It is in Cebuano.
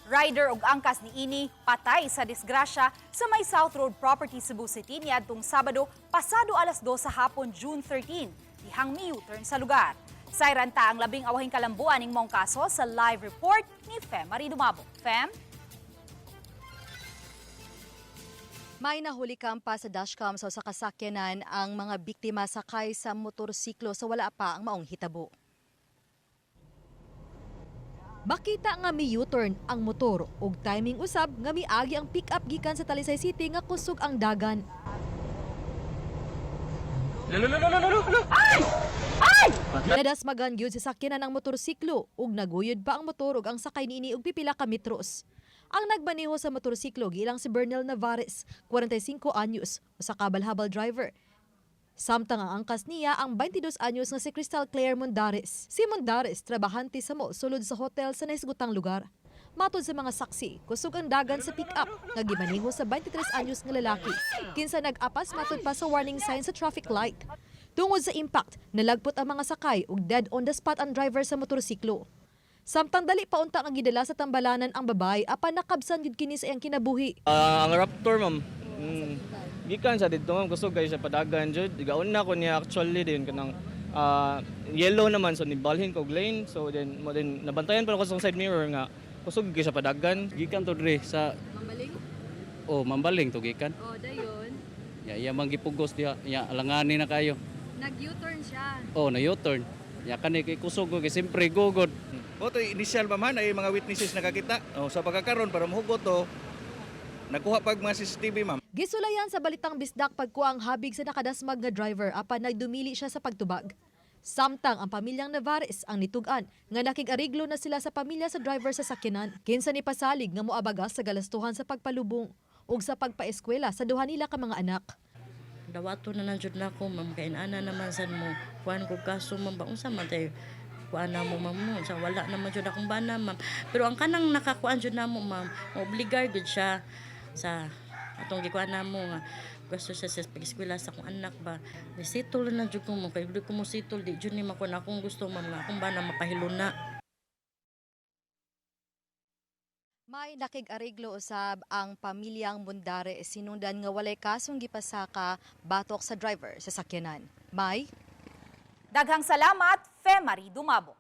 Rider ug angkas niini patay sa disgrasya sa may South Road Property, Cebu City niadtong Sabado pasado alas 2 sa hapon, June 13, dihang mi-U-turn sa lugar. Sayran ta ang labing awahing kalambuan ning maong kaso sa live report ni Fem Marie Dumabo. Fem? May nahuli pa sa dashcam sa usa ka sakyanan ang mga biktima sakay sa motorsiklo sa wala pa ang maong hitabo. Makita nga mi U-turn ang motor ug timing usab nga miagi ang pick-up gikan sa Talisay City nga kusog ang dagan. Nadasmagan gyud sa sakyanan ang motorsiklo ug naguyod pa ang motor ug ang sakay niini og pipila ka metros. Ang nagmaneho sa motorsiklo giilang si Bernel Navares, 45 anyos, usa ka habal-habal driver. Samtang ang angkas niya ang 22 anyos nga si Crystal Claire Mundares. Si Mundares trabahante sa mall sulod sa hotel sa nahisgutang lugar. Matod sa mga saksi, kusog ang dagan sa pick-up nga gimaneho sa 23 anyos nga lalaki. Kinsa nag-apas matod pa sa warning sign sa traffic light. Tungod sa impact, nalagpot ang mga sakay ug dead on the spot ang driver sa motorsiklo. Samtang dali pa unta nga gidala sa tambalanan ang babae apan nakabsan gyud kini sa iyang kinabuhi. Ah, ang Raptor, ma'am. Gikan sa didto, ma'am, kusog kayo siya padagan jud. Gaon na ko niya actually din kanang yellow naman, so nibalhin ko og lane. So then mo din nabantayan pa ko sa side mirror nga kusog gyud siya padagan. Gikan to dre sa Mambaling? Oh, Mambaling to gikan. Oh, dayon. Ya iya man gipugos diha, ya alangani na kayo. Nag U-turn siya. Oh, na U-turn. Ya kani kay kusog ko kay siyempre gugod. O to initial, ma'am, ay mga witnesses nakakita. O, sa pagkakaron para mahugot to, nakuha pag mga CCTV, ma'am. Gisulayan sa Balitang Bisdak pagkuha ang habig sa nakadasmag nga driver apan nagdumili siya sa pagtubag. Samtang ang pamilyang Navares ang nitug-an nga nakig-ariglo na sila sa pamilya sa driver sa sakyanan. Kinsa ni pasalig nga moabaga sa galastuhan sa pagpalubong ug sa pagpaeskwela sa duha nila ka mga anak. Dawato na lang jud nako, ma'am, kay ana naman sad mo kuan ko kaso, ma'am, ba unsa man tay kuan na mo, ma'am, mo sa wala naman jud akong bana, ma'am, pero ang kanang nakakuan jud namo, ma'am, obligar jud siya sa atong gikuan namo nga gusto siya sa pag-eskwela sa akong anak ba. Nisitol na jud ko mo kay di ko mo sitol, di jud ni makuan akong gusto, ma'am, nga akong bana mapahiluna. May nakig-ariglo usab ang pamilyang Mundare sinungdan nga walay kasong gipasaka batok sa driver sa sakyanan. May Daghang salamat, Fe Marie Dumabo.